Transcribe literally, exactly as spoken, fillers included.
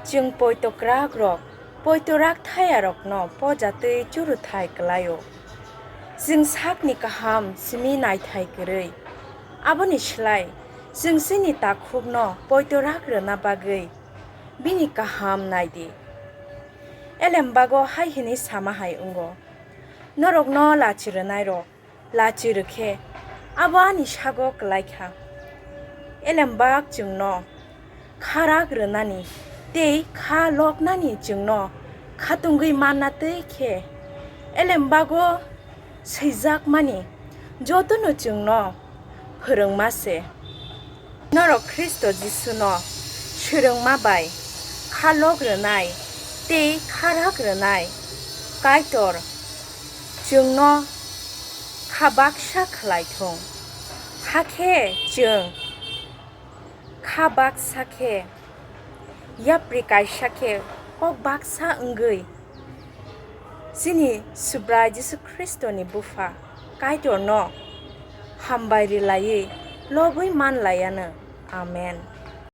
Chwng poito kwrakrok, poito rakthayarokno poja twi churwthai kwlaio. Chwng sakni kaham simi naithai kwrwi. Aboni slai, chwng chini takhukno poito rak rwna bagwi bini kaham nai di. Elembago hai hwnwi sama hai wngo, "Norokno lachi rwnairok lachi rw khe, abo ani sago klai kha." Elembak chwngno kha rak rwnani tei kha loknani chwngno khatungwi manna twi khe, elembago swijakmani jotono chwngno phwrwngma se. Norok Khristo Jisuno swrwngma bai kha lok rwnai tei kha rak rwnai Kaitor chwngno kha baksa khlai thung. Hakhe chwng kha baksa khe yapri kaisa khe kok baksa wngwi chini Subrai Jisu Khristoni Bupha Kaitorno hambai rwlaiwi lobwi man lai anw. Amen.